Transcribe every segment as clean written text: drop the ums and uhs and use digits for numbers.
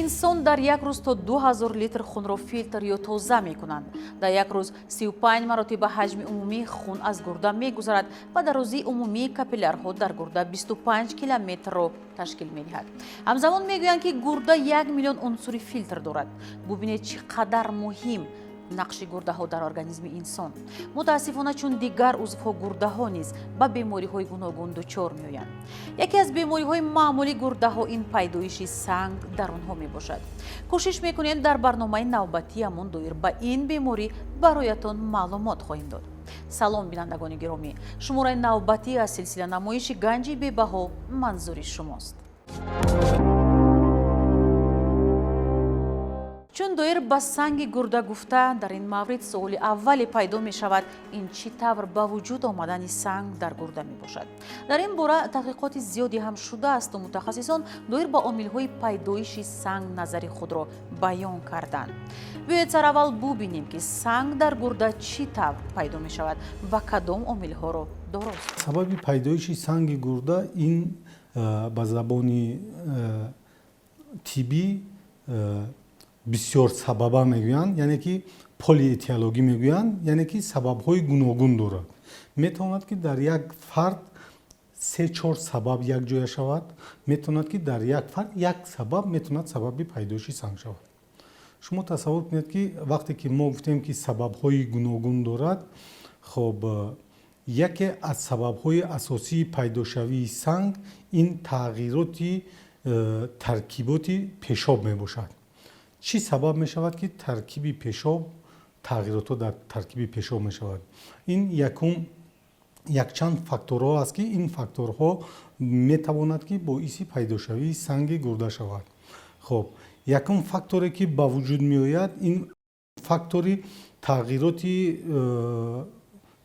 Инсон дар як рӯз то 2000 литр хунро филтр ё тоза мекунанд. Дар як рӯз 35 маротиба ҳаҷми умумии хун аз гурда мегузарад ва дарозии умумии капиллярҳо дар гурда 25 километрро ташкил медиҳад. Ҳамзамон мегӯянд, ки гурда 1 миллион унсури филтр дорад. Бубинед, чӣ қадар муҳим нақши гурдаҳо дар организми инсон. Мутаассифона, чун дигар узвҳо, гурдаҳо низ ба бемориҳои гуногун дучор меоянд. Яке аз бемориҳои маъмули гурдаҳо ин пайдоиши санг дар онҳо мебошад. Кӯшиш мекунем, дар барномаи навбатиамон доир ба ин беморӣ бароятон маълумот хоҳем дод. Салом, бинандагони гиромӣ! Шумораи навбатӣ аз силсила намоиши «Ганҷи бебаҳо» манзури шумост. Чун доир ба санги гурда гуфта, дар ин маврид суоли аввале пайдо мешавад: ин чӣ тавр ба вуҷуд омадани санг дар гурда мебошад? Дар ин бора таҳқиқоти зиёде ҳам шудаасту мутахассисон доир ба омилҳои пайдоиши санг назари худро баён карданд. Биёед, сараввал бубинем, ки санг дар гурда чӣ тавр пайдо мешавад ва кадом омилҳоро дорост. Сабаби пайдоиши санги гурда ин ба забони тиббӣ бисёр сабаба мегӯянд, яъне ки полиэтиологӣ мегӯянд, яъне ки сабабҳои гуногун дорад. Метавонад, ки дар як фард се, чор сабаб якҷоя шавад, метавонад, ки дар як фард як сабаб метавонад сабаби пайдоиши санг шавад. Шумо тасаввур кунед, ки вақте ки мо гуфтем, ки сабабҳои гуногун дорад, хоб, яке аз сабабҳои асосии пайдошавии санг ин тағйироти таркиботи пешоб мебошад. Чӣ сабаб мешавад, ки таркиби пешоб, тағйиротҳо дар таркиби пешоб мешавад? Ин якум, якчанд факторҳо аст, ки ин факторҳо метавонад, ки боиси пайдошавии санги гурда шавад. Хоб, якум факторе, ки ба вуҷуд меояд, ин фактори тағйироти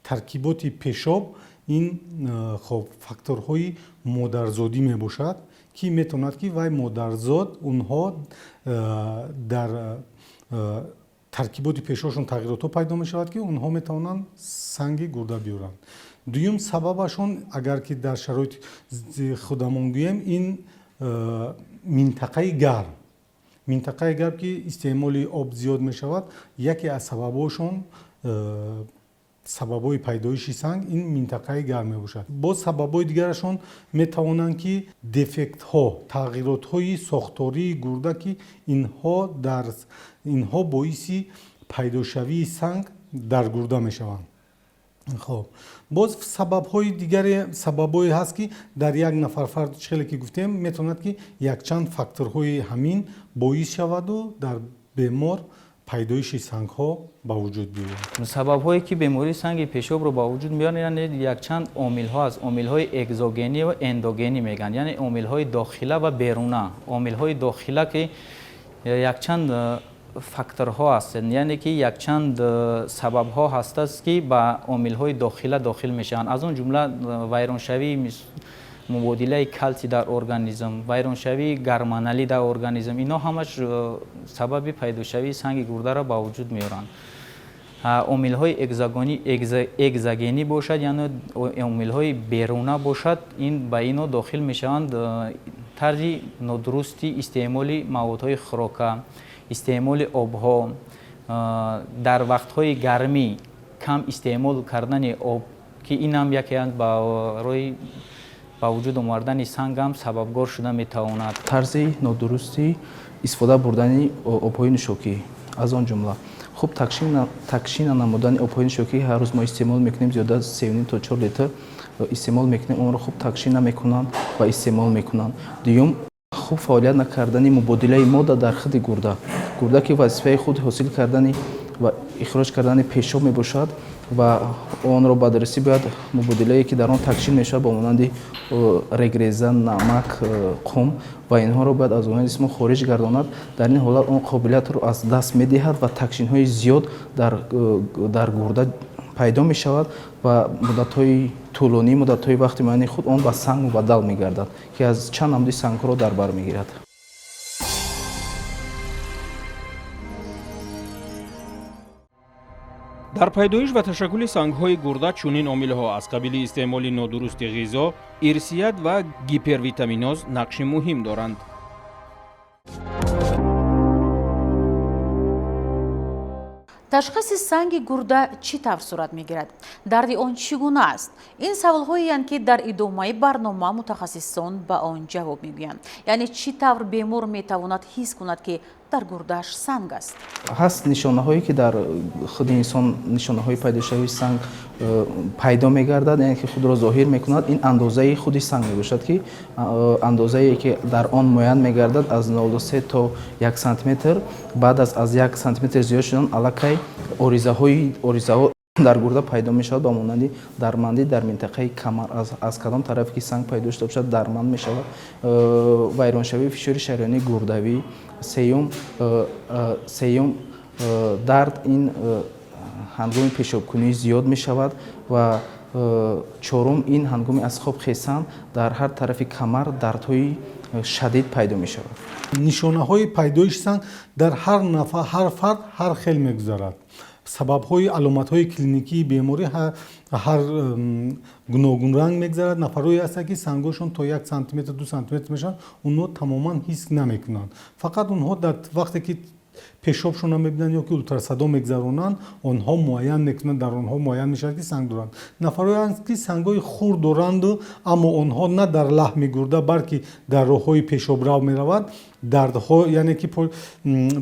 таркиботи пешоб, ин хоб, факторҳои модарзодӣ мебошад, ки метавонад, ки вай модарзод онҳо дар таркиботи пешобшон тағйиротҳо пайдо мешавад, ки онҳо метавонанд санги гурда биёранд. Дуюм сабабашон, агар ки дар шароити худамон гӯем, ин минтақаи гарм. Минтақаи гарм, ки истеъмоли об зиёд мешавад, яке аз сабабҳошон, сабабҳои пайдоиши санг ин минтақаи гарм мебошад. Боз сабабҳои дигарашон метавонанд, ки дефектҳо, тағйиротҳои сохтории гурда, ки инҳо боиси пайдошавии санг дар гурда мешаванд. Хоб, боз сабабҳои дигаре, сабабҳое ҳаст, ки дар як нафар фард, хеле ки гуфтем, метавонад, ки якчанд факторҳои ҳамин боис шаваду дар бемор пайдоиши сангҳо ба вуҷуд биёяд. Сабабҳое, ки бемории санги пешобро ба вуҷуд меоранд, яъне якчанд омилҳо аст. Омилҳои экзогенӣ ва эндогенӣ мегӯянд, яъне омилҳои дохила ва беруна. Омилҳои дохила, ки якчанд факторҳо ҳастанд, яъне ки якчанд сабабҳо ҳастааст, ки ба омилҳои дохила дохил мешаванд. Аз он ҷумла вайроншавии мубодилаи калсий дар организм, вайроншавии гормоналӣ дар организм, инҳо ҳамаш сабаби пайдошавии санги гурдаро ба вуҷуд меоранд. Омилҳои экзогенӣ бошад, яъне омилҳои беруна бошад, ин ба ино дохил мешаванд тарзи нодурусти истеъмоли маводҳои хӯрока, истеъмоли обҳо, дар вақтҳои гармӣ кам истеъмол кардани об, ки инам яке аз барои ба вуҷуд овардани сангам сабабгор шуда метавонад. Тарзи нодурусти истифода бурдани обҳои нӯшокӣ, аз он ҷумла хуб такшина намудани обҳои нӯшокӣ. Ҳар рӯз мо истеъмол мекунем, зиёда аз 3,5 то 4 литр истеъмол мекунем, онро хуб такшин намекунанд ва истеъмол мекунанд. Дуюм, хуб фаъолият накардани мубодилаи модда дар худи гурда. Гурда, ки вазифаи худ ҳосил кардани ва ихроҷ кардани пешоб мебошад ва онро ба дурустӣ бояд мубодилае, ки дар он такшин мешавад, ба монанди регреза, намак, қум ва инҳоро бояд аз организм хориҷ гардонад. Дар ин ҳолат он қобилиятро аз даст медиҳад ва такшинҳои зиёд дар гурда пайдо мешавад ва муддатҳои тӯлонӣ, муддатҳои вақти муайяни худ он ба санг мубаддал мегардад, ки аз чанд намуди сангҳоро дар бар мегирад. Дар пайдоиш ва ташаккули сангҳои гурда чунин омилҳо аз қабили истеъмоли нодурусти ғизо, ирсият ва гипервитаминоз нақши муҳим доранд. Ташхиси санги гурда чӣ тавр сурат мегирад? Дарди он чӣ гуна аст? Ин саволҳоеянд, ки дар идомаи барнома мутахассисон ба он ҷавоб мегӯянд. Яъне чӣ тавр бемор метавонад ҳис кунад, ки дар гурдааш санг аст? Ҳаст нишонаҳое, ки дар худи инсон нишонаҳои пайдошавии санг пайдо мегардад, яъне ки худро зоҳир мекунад. Ин андозаи худи санг мебошад, ки андозае ки дар он муайян мегардад аз 0,3 то 1 сантиметр. Баъд аз 1 сантиметр зиёд шудан аллакай оризаҳо дар гурда пайдо мешавад, ба монанди дармандӣ дар минтақаи камар, аз кадом тарафе ки санг пайдо шуда бошад, дарманд мешавад, вайроншавии фишори шариёнии гурдавӣ. Сеюм дард ин ҳангоми пешобкунӣ зиёд мешавад ва чорум ин ҳангоми аз хоб хесан дар ҳар тарафи камар дардҳои шадид пайдо мешавад. Нишонаҳои пайдоиши санг дар ҳар нафар, ҳар фард ҳар хел мегузарад. Сабабҳои аломатҳои клиникии беморӣ ҳар гуногунранг мегузарад. Нафарҳое ҳастанд, ки сангҳошон то 1 сантиметр, 2 сантиметр мешаванд, онҳо тамоман ҳис намекунанд. Фақат онҳо дар вақте ки пешобшонро мебинанд ё ки ултрасадо мегузаронанд, онҳо муайян мекунанд, дар онҳо муайян мешавад, ки санг доранд. Нафарҳое ҳастанд, ки сангҳои хурд доранду, аммо онҳо на дар лаҳми гурда, балки дар роҳҳои пешобрав меравад. Дардҳо, яъне ки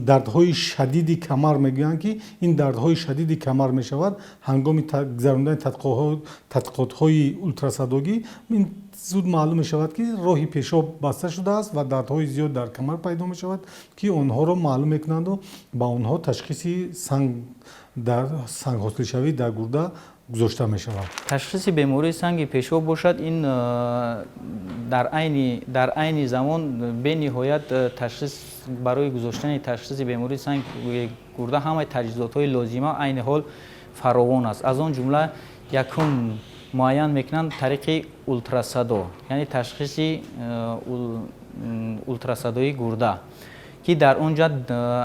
дардҳои шадиди камар мегӯянд, ки ин дардҳои шадиди камар мешавад ҳангоми гузарондани тадқиқотҳои ултрасадогӣ. Ин зуд маълум мешавад, ки роҳи пешоб баста шудааст ва дардҳои зиёд дар камар пайдо мешавад, ки онҳоро маълум мекунанду ба онҳо ташхиси санг дар санг ҳосилшавӣ дар гурда гузошта мешавад. Ташхиси бемории санги пешоб бошад, ин дар айни замон бениҳоят ташхис барои гузоштани ташхиси бемории санги гурда ҳамаи таҷҳизотҳои лозима айни ҳол фаровон аст. Аз он ҷумла якум муайян мекунанд тариқи ултрасадо, яъне ташхиси ултрасадои гурда, ки дар он ҷа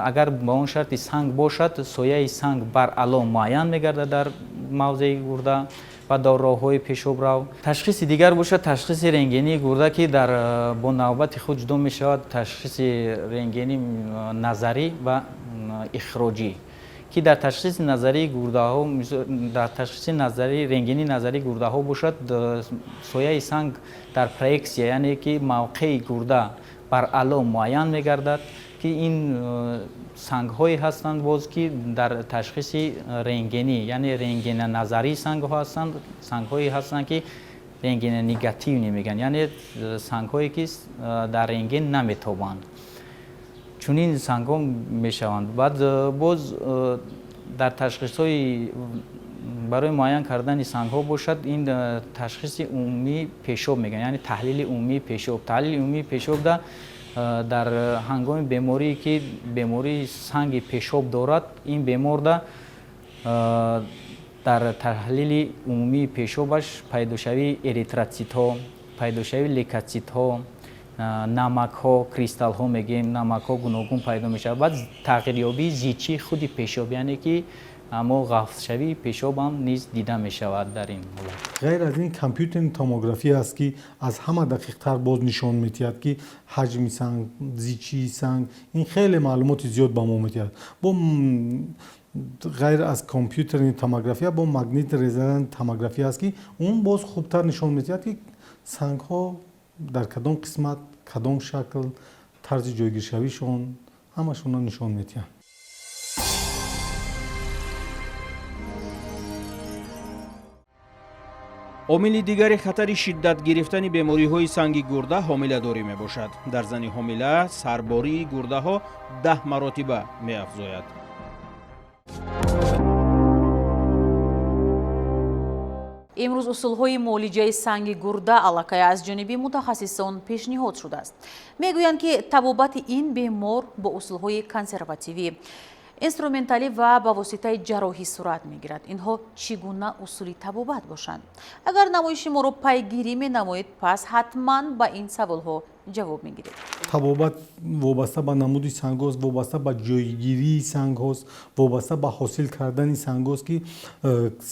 агар ба он шарти санг бошад, сояи санг баръало муайян мегардад дар мавзеи гурда ва дар роҳҳои пешобрав. Ташхиси дигар бошад ташхиси рентгении гурда, ки дар бо навбати худ ҷудо мешавад ташхиси рентгени назарӣ ва ихроҷӣ, ки дар ташхиси назарии гурдаҳо, дар ташхиси назарии рентгени назарии гурдаҳо бошад, сояи санг дар проексия, яъне ки мавқеи гурда баръало муайян мегардад, ки ин сангҳое ҳастанд боз, ки дар ташхиси рентгенӣ, яъне рентгеноназарии сангҳо ҳастанд, сангҳое ҳастанд, ки рентгенонегативӣ мегӯянд, яъне сангҳое ки дар рентген наметобанд. Чунин сангҳо мешаванд. Баъд боз дар ташхисҳои барои муайян кардани сангҳо бошад, ин ташхиси умумии пешоб мегӯянд, яъне таҳлили умумии пешоб. Таҳлили умумии пешобда дар ҳангоми беморие ки бемории санги пешоб дорад, ин беморда дар таҳлили умумии пешобаш пайдошавии эритроцитҳо, пайдошавии лейкоцитҳо, намакҳо, кристаллҳо мегӯем, намакҳо гуногун пайдо мешавад. Баъд тағйирёбии зичии худи пешоб, яъне ки аммо ғафзшавии пешобам низ дида мешавад дар ин ҳолат. Ғайр аз ин компютерни томография аст, ки аз ҳама дақиқтар боз нишон медиҳад, ки ҳаҷми санг, зичии санг, ин хеле маълумоти зиёд ба мо медиҳад. Бо ғайр аз компютерни томография бо магнит-резонанс томография аст, ки он боз хубтар нишон медиҳад, ки сангҳо дар кадом қисмат, кадом шакл, тарзи ҷойгиршавишон, ҳамашонро нишон медиҳанд. Омили дигари хатари шиддат гирифтани бемориҳои санги гурда ҳомиладорӣ мебошад. Дар зани ҳомила сарбории гурдаҳо 10 маротиба меафзояд. Имрӯз усулҳои муолиҷаи санги гурда аллакай аз ҷониби мутахассисон пешниҳод шудааст. Мегӯянд, ки табобати ин бемор бо усулҳои консервативӣ, инструменталӣ ва ба воситаи ҷарроҳӣ сурат мегирад. Инҳо чӣ гуна усули табобат бошанд? Агар намоиши моро пайгирӣ менамоед, пас ҳатман ба ин саволҳо ҷавоб мегиред. Табобат вобаста ба намуди сангҳост, вобаста ба ҷойгирии сангҳост, вобаста ба ҳосил кардани сангҳост, ки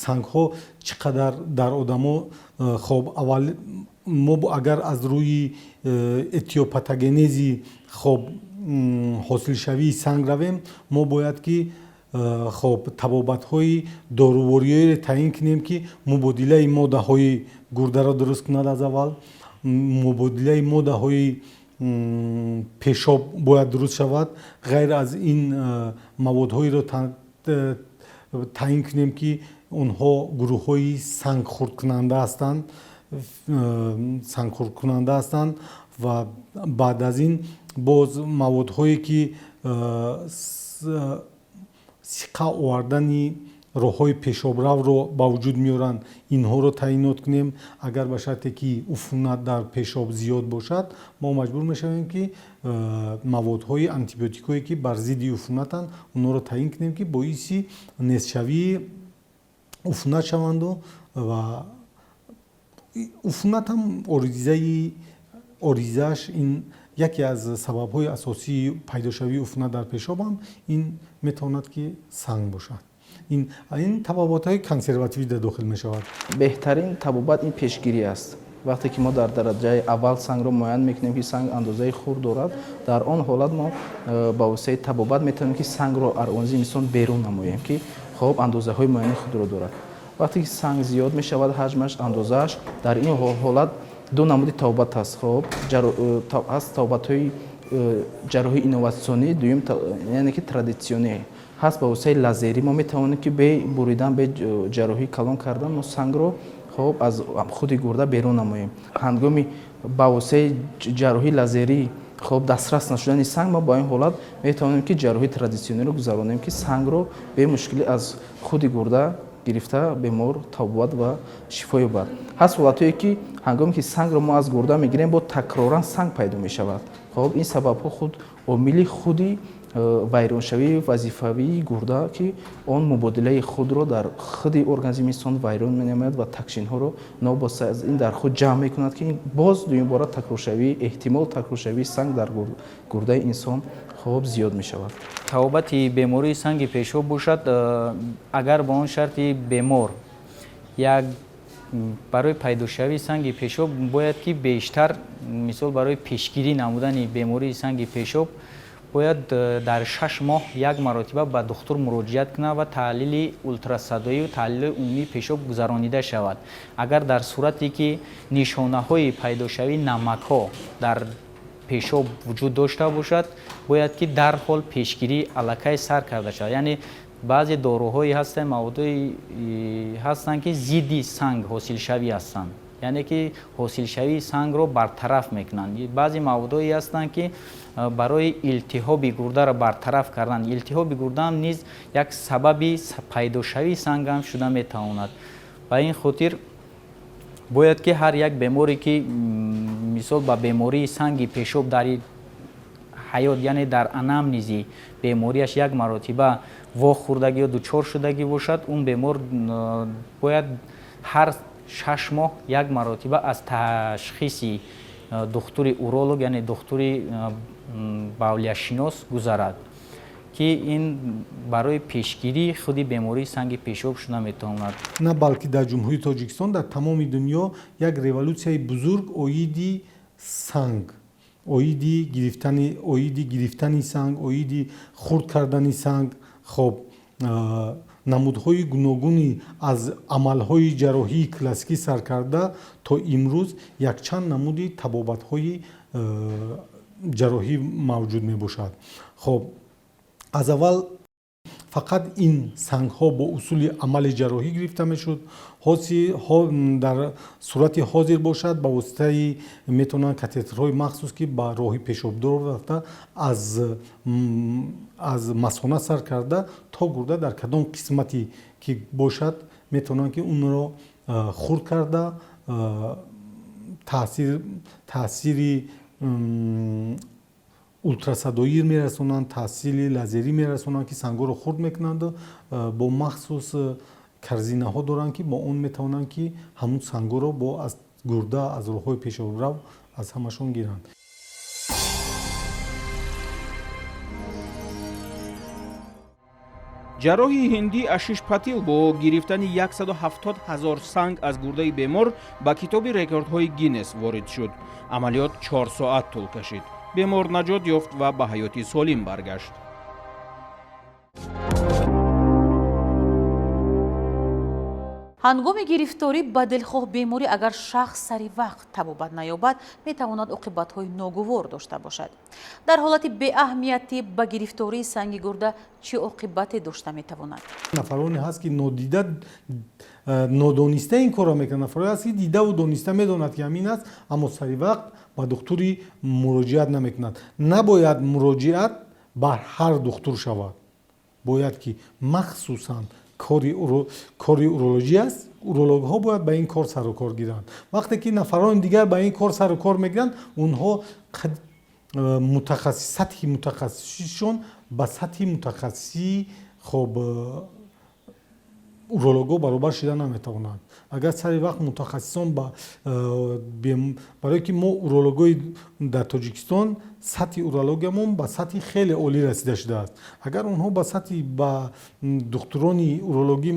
сангҳо чӣ қадар дар одамо. Хоб, аввал мо агар аз рӯи этиопатогенези, хоб, ҳосилшавии санг равем, мо бояд ки Хоб, табобатҳои дорувориёеро таъин кунем, ки мубодилаи моддаҳои гурдаро дуруст кунад. Аз аввал мубодилаи моддаҳои пешоб бояд дуруст шавад. Ғайр аз ин, маводҳоеро таъин кунем, ки онҳо гурӯҳҳои сангхурдкунанда ҳастанд ва баъд аз ин боз маводҳое, ки сиқа овардани роҳҳои пешобравро ба вуҷуд меоранд, инҳоро таъинот кунем. Агар ба шарте ки уфунат дар пешоб зиёд бошад, мо маҷбур мешавем, ки маводҳои антибиотикҳое, ки бар зидди уфунатанд, онҳоро таъин кунем, ки боиси нестшавии уфунат шаванду. Ва уфунат ҳам оризааш ин яке аз сабабҳои асосии пайдошавии уфунат дар пешоб ҳам ин метавонад, ки санг бошад. Ин табобатҳои консервативӣ дар дохил мешавад. Беҳтарин табобат ин пешгирӣ аст. Вақте ки мо дар дараҷаи аввал сангро муайян мекунем, ки санг андозаи хурд дорад, дар он ҳолат мо ба воситаи табобат метавонем, ки сангро организми инсон берун намоем, ки хоб андозаҳои муайяни худро дорад. Вақте ки санг зиёд мешавад, ҳаҷмаш, андозааш, дар ин ҳолат ду намуди табобат аст. Хоб, ҳаст табобатҳои ҷарроҳии инноватсионӣ, дуюм, яъне ки традитсионӣ ҳаст. Ба воситаи лазерӣ мо метавонем, ки бе буридан, бе ҷарроҳии калон кардан мо сангро хоб аз худи гурда берун намоем. Ҳангоми ба воситаи ҷарроҳии лазерӣ хоб дастрас нашудани санг, мо ба ин ҳолат метавонем, ки ҷарроҳии традитсиониро гузаронем, ки сангро бемушкилӣ аз худи гурда гирифта, бемор табобат ва шифо ёбад. Ҳаст ҳолатҳое, ки ҳангоме ки сангро мо аз гурда мегирем, бо такроран санг пайдо мешавад. Хоб, ин сабабҳо худ омили худи вайроншавии вазифавии гурда, ки он мубодилаи худро дар худи организми инсон вайрон менамояд ва токсинҳоро нобоста аз ин дар худ ҷамъ мекунад, ки боз дуюмбора такроршавии, эҳтимол такроршавии санг дар гурдаи инсон хоб зиёд мешавад. Табобати бемории санги пешоб бошад, агар ба он шарти бемор як барои пайдошавии санги пешоб бояд, ки бештар, мисол, барои пешгирӣ намудани бемории санги пешоб бояд дар 6 моҳ як маротиба ба духтур муроҷиат кунад ва таҳлили ултрасадоию таҳлили умумии пешоб гузаронида шавад. Агар дар сурате ки нишонаҳои пайдошавии намакҳо дар пешоб вуҷуд дошта бошад, бояд ки дарҳол пешгирӣ аллакай сар карда шавад. Яъне баъзе доруҳое ҳастанд, маводҳое ҳастанд, ки зидди санг ҳосилшавӣ ҳастанд, яъне ки ҳосилшавии сангро бартараф мекунанд. Баъзе маводҳое ҳастанд, ки барои илтиҳоби гурдаро бартараф кардан. Илтиҳоби гурдаам низ як сабаби пайдошавии сангам шуда метавонад. Ба ин хотир бояд, ки ҳар як беморе, ки мисол ба бемории санги пешоб дар ҳаёт, яъне дар анамнези бемориаш як маротиба вохӯрдагӣ ё дучор шудагӣ бошад, он бемор бояд ҳар 6 моҳ як маротиба аз ташхиси духтури уролог, яъне духтури бавлияшинос гузарад, ки ин барои пешгирии худи бемории санги пешоб шуда метавонад. На балки дар Ҷумҳурии Тоҷикистон, дар тамоми дунё як революсияи бузург оиди санг, оиди гирифтани санг, оиди хурд кардани санг, хоб, намудҳои гуногуни аз амалҳои ҷарроҳии классикӣ сар карда то имрӯз якчанд намуди табобатҳои ҷарроҳӣ мавҷуд мебошад. Хоб, аз аввал фақат ин сангҳо бо усули амали ҷарроҳӣ гирифта мешуд. Дар сурати ҳозир бошад, ба воситаи метавонанд катетерҳои махсус, ки ба роҳи пешобдор рафта, аз масона сар карда то гурда, дар кадом қисмате ки бошад, метавонанд, ки онро хурд карда, таъсири ултрасадоӣ мерасонанд, таъсири лазерӣ мерасонанд, ки сангҳоро хурд мекунанду бо махсус корзинаҳо доранд, ки бо он метавонанд, ки ҳамун сангҳоро бо аз гурда, аз роҳҳои пешобрав аз ҳамашон гиранд. Ҷарроҳи ҳиндӣ Ашиш Патил бо гирифтани 170 ҳазор санг аз гурдаи бемор ба китоби рекордҳои Гиннес ворид шуд. Амалиёт 4 соат тӯл кашид. Бемор наҷот ёфт ва ба ҳаёти солим баргашт. Ҳангоми гирифторӣ ба дилхоҳ беморӣ агар шахс сари вақт табобат наёбад, метавонад оқибатҳои ногувор дошта бошад. Дар ҳолати беаҳамиятӣ ба гирифтории санги гурда чӣ оқибате дошта метавонад? Нафароне ҳаст, ки нодида, нодониста ин корро мекунад. Нафароне ҳаст, ки дидаву дониста медонад, ки ҳамин аст, аммо сари вақт ба духтури муроҷиат намекунад. Набояд муроҷиат ба ҳар духтур шавад, бояд ки махсусан кори урологӣ аст, урологҳо бояд ба ин кор сару кор гиранд. Вақте ки нафарони дигар ба ин кор сару кор мегиранд, онҳо сатҳи мутахассисишон ба сатҳи мутахассисии хоб урологҳо баробар шида наметавонанд. Агар сари вақт мутахассисон барое ки мо урологҳои дар Тоҷикистон сатҳи урологиямон ба сатҳи хеле олӣ расида шудааст, агар онҳо ба сатҳи ба духтурони урологӣ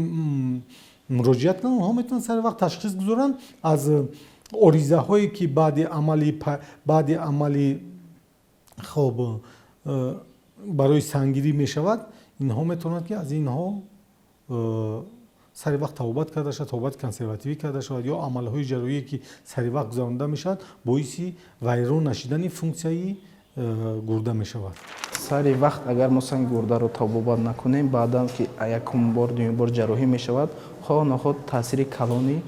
муроҷиат кунанд, онҳо метавонанд сари вақт ташхис гузоранд. Аз оризаҳое, ки баъди амали хоб барои сангирӣ мешавад, инҳо метавонанд, ки аз инҳо сари вақт табобат карда шавад, табобати консервативӣ карда шавад ё амалҳои ҷарроҳие, ки сари вақт гузаронида мешавад, боиси вайрон нашидани функсияи гурда мешавад. Сари вақт агар мо санги гурдаро табобат накунем, баъдан ки якум бор, дуюм бор ҷарроҳӣ мешавад, хоҳ нохоҳ таъсири калони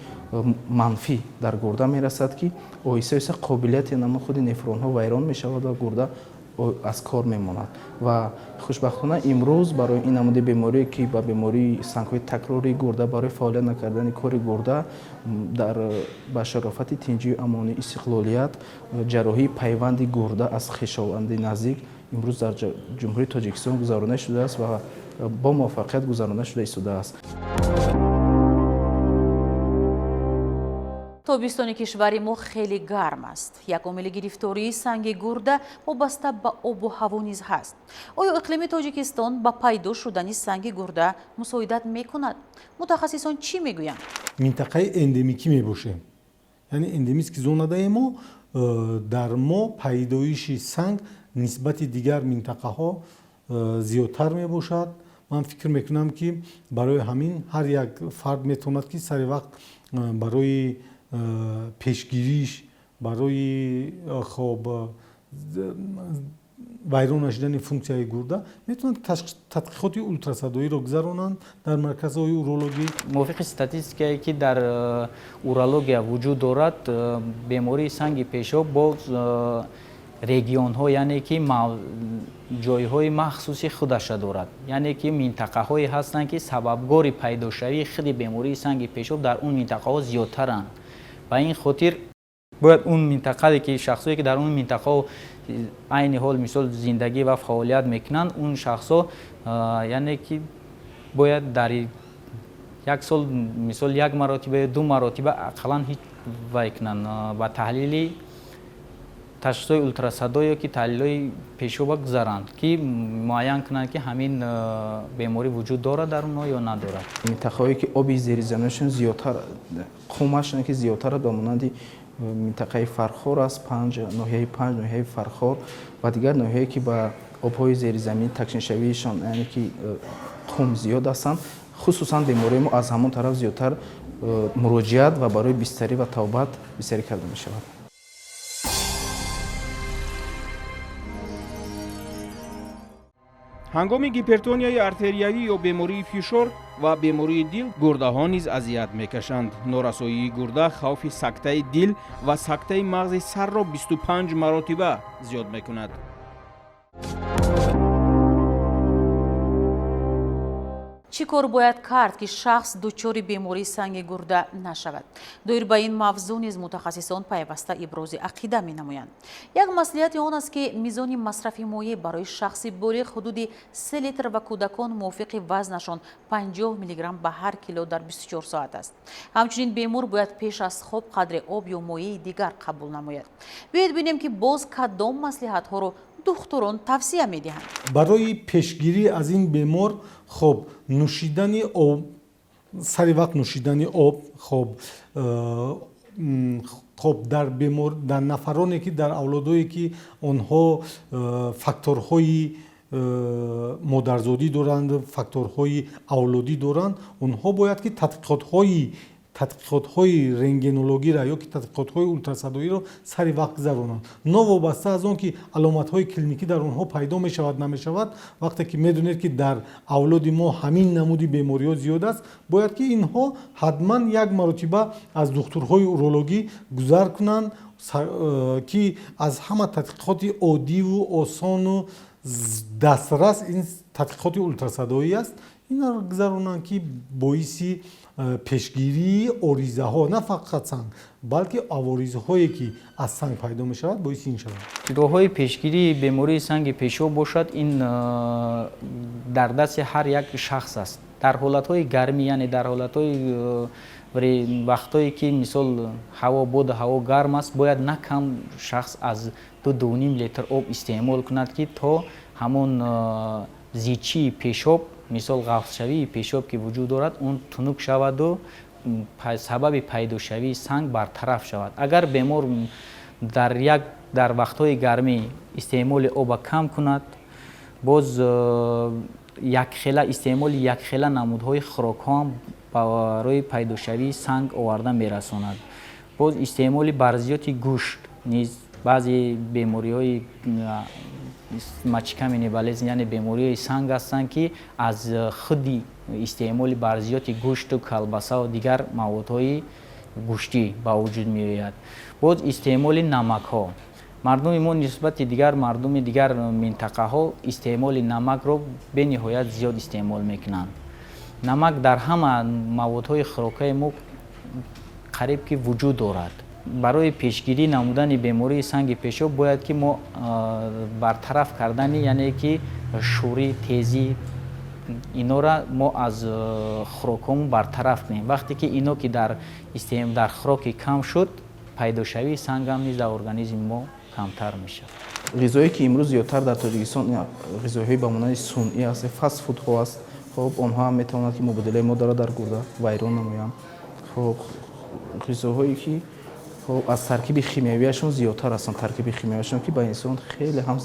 манфӣ дар гурда мерасад, ки оҳиста оҳиста қобилияти намо худи нефронҳо вайрон мешавад ва гурда аз кор мемонад. Ва хушбахтона имрӯз барои ин намуди беморие, ки ба бемории сангҳои такрории гурда, барои фаъолият накардани кори гурда, дар ба шарофати тинҷию амонӣ, истиқлолият, ҷарроҳии пайванди гурда аз хешованди наздик имрӯз дар Ҷумҳурии Тоҷикистон гузаронида шудааст ва бо муваффақият гузаронида шуда истодааст. Тобистони кишвари мо хеле гарм аст. Як омили гирифтории санги гурда вобаста ба обу ҳаво низ ҳаст. Оё иқлими Тоҷикистон ба пайдо шудани санги гурда мусоидат мекунад? Мутахассисон чӣ мегӯянд? Минтақаи эндемикӣ мебошем, яъне эндемический зонадаи мо. Дар мо пайдоиши санг нисбати дигар минтақаҳо зиёдтар мебошад. Ман фикр мекунам, ки барои ҳамин ҳар як фард метавонад, ки сари вақт барои пешгириш, барои хоб вайрон нашидани функсияи гурда метавонанд тадқиқоти ултрасадоиро гузаронанд дар марказҳои урологӣ. Мувофиқи статистикае, ки дар урология вуҷуд дорад, бемории санги пешоб бо регионҳо, яъне ки ҷойҳои махсуси худаша дорад, яъне ки минтақаҳое ҳастанд, ки сабабгори пайдошавии худи бемории санги пешоб дар он минтақаҳо зиёдтаранд. Ба ин хотир бояд он минтақае, ки шахсое, ки дар он минтақаҳо айни ҳол, мисол, зиндагӣ ва фаъолият мекунанд, он шахсҳо, яъне ки бояд дар як сол, мисол, як маротиба ё ду маротиба ақаллан ҳеҷ вай кунанд, ба таҳлили ташхисҳои ултрасадо ё ки таҳлилҳои пешоба гузаранд, ки муайян кунанд, ки ҳамин беморӣ вуҷуд дорад дар онҳо ё надорад. Минтақаҳое, ки оби зеризаминашон зиёдтар, қумаш ки зиёдтар, ба монанди минтақаи Фархор аст, Панҷ, ноҳияи Панҷ, ноҳияи Фархор ва дигар ноҳияе, ки ба обҳои зеризаминӣ такшиншавиишон, яъне ки қум зиёд ҳастанд, хусусан бемории мо аз ҳамон тараф зиёдтар муроҷиат ва барои бистарӣ ва табобат бистарӣ карда мешавад. Ҳангоми гипертонияи артериявӣ ё бемории фишор ва бемории дил гурдаҳо низ азият мекашанд. Норасоии гурда хавфи сактаи дил ва сактаи мағзи сарро 25 маротиба зиёд мекунад. Чӣ кор бояд кард, ки шахс дучори бемории санги гурда нашавад? Доир ба ин мавзӯъ низ мутахассисон пайваста ибрози ақида менамоянд. Як маслиҳати он аст, ки мизони масрафи моеъ барои шахси болиғ ҳудуди 3 литр ва кӯдакон мувофиқи вазнашон 50 миллиграмм ба ҳар кило дар 24 соат аст. Ҳамчунин бемор бояд пеш аз хоб қадре об ё моеи дигар қабул намояд. Биёед бинем, ки боз кадом маслиҳатҳоро духтурон тавсия медиҳанд. Барои пешгирӣ аз ин бемор, хоб, нӯшидани об, сари вақт нӯшидани об, хоб, хоб, дар бемор, дар нафароне, ки дар авлодое, ки онҳо факторҳои модарзодӣ доранд, факторҳои авлодӣ доранд, онҳо бояд ки тадқиқотҳои рентгенологиро ё ки тадқиқотҳои ултрасадоиро сари вақт гузаронанд. Новобаста аз он ки аломатҳои клиникӣ дар онҳо пайдо мешавад, намешавад, вақте ки медонед ки дар авлоди мо ҳамин намуди бемориҳо зиёд аст, бояд ки инҳо ҳатман як маротиба аз духтурҳои урологӣ гузар кунанд, ки аз ҳама тадқиқоти оддиву осону дастрас ин тадқиқоти ултрасадоӣ аст. Инро гузаронанд, ки боиси пешгирии оризаҳо, на фақат санг, балки аворизҳое ки аз санг пайдо мешавад, боиси ин шавад. Роҳҳои пешгирии бемории санги пешоб бошад, ин дар дасти ҳар як шахс аст. Дар ҳолатҳои гармӣ, яъне дар ҳолатҳои вақтҳое ки мисол ҳаво боду ҳаво гарм аст, бояд на кам шахс аз 2-2,5 литр об истеъмол кунад, ки то ҳамон зичии пешоб, мисол ғафзшавии пешоб ки вуҷуд дорад, он тунук шаваду сабаби пайдошавии санг бартараф шавад. Агар бемор дар вақтҳои гармӣ истеъмоли оба кам кунад, боз якхела истеъмоли якхела намудҳои хӯрокҳо ҳам барои пайдошавии санг оварда мерасонад. Боз истеъмоли барзиёти гӯшт низ баъзе бемориҳои мочекаменный болезнь, яъне бемориҳои санг ҳастанд, ки аз худи истеъмоли барзиёти гӯшту калбасаву дигар маводҳои гӯштӣ ба вуҷуд меояд. Боз истеъмоли намакҳо. Мардуми мо нисбати дигар мардуми дигар минтақаҳо истеъмоли намакро бениҳоят зиёд истеъмол мекунанд. Намак дар ҳама маводҳои хӯрокаи мо қариб ки вуҷуд дорад. Барои пешгирӣ намудани бемории санги пешоб бояд ки мо бартараф кардани, яъне ки шӯрӣ, тезӣ, инора мо аз хӯрокҳомон бартараф кунем. Вақте ки ино ки дар хӯроки кам шуд, пайдошавии сангам низ дар организми мо камтар мешавад. Ғизое ки имрӯз зиёдтар дар Тоҷикистон ғизоҳои ба монанди сунъӣ аст, фастфудҳо аст, хоб онҳо ҳам метавонанд ки мубодилаи моддаро дар гурда вайрон намоянд. Хоб ғизоҳое ки аз таркиби химиявиашон зиёдтар ҳастанд, таркиби химиявиашон ки ба инсон хеле ҳам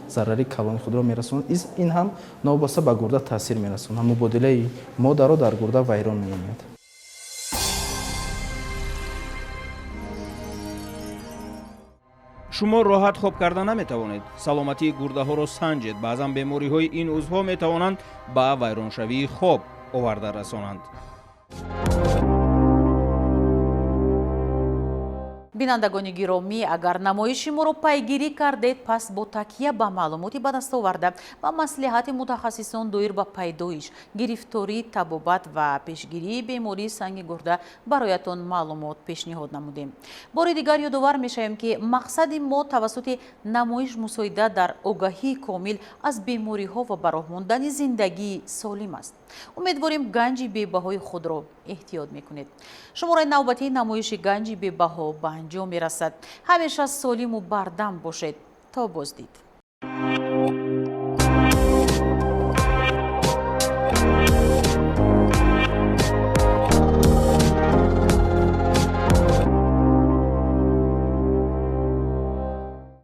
зарари калони худро мерасонад, ин ҳам новобаста ба гурда таъсир мерасонад, мубодилаи моддаро дар гурда вайрон менамояд. Шумо роҳат хоб карда наметавонед. Саломатии гурдаҳоро санҷед. Баъзан бемориҳои ин узвҳо метавонанд ба вайроншавии хоб оварда расонанд. Бинандагони гиромӣ, агар намоиши моро пайгирӣ кардед, пас бо такя ба маълумоти ба даст оварда ва маслиҳати мутахассисон доир ба пайдоиш, гирифторӣ, табобат ва пешгирии бемории санги гурда бароятон маълумот пешниҳод намудем. Бори дигар ёдовар мешавем, ки мақсади мо тавассути намоиш мусоидат дар огаҳии комил аз бемориҳо ва ба роҳ мондани зиндагии солим аст. Умедворем ганҷи бебаҳои худро эҳтиёт мекунед. Шумораи навбатии намоиши ганҷи бебаҳо ба анҷом мерасад. Ҳамеша солиму бардам бошед. То боздид.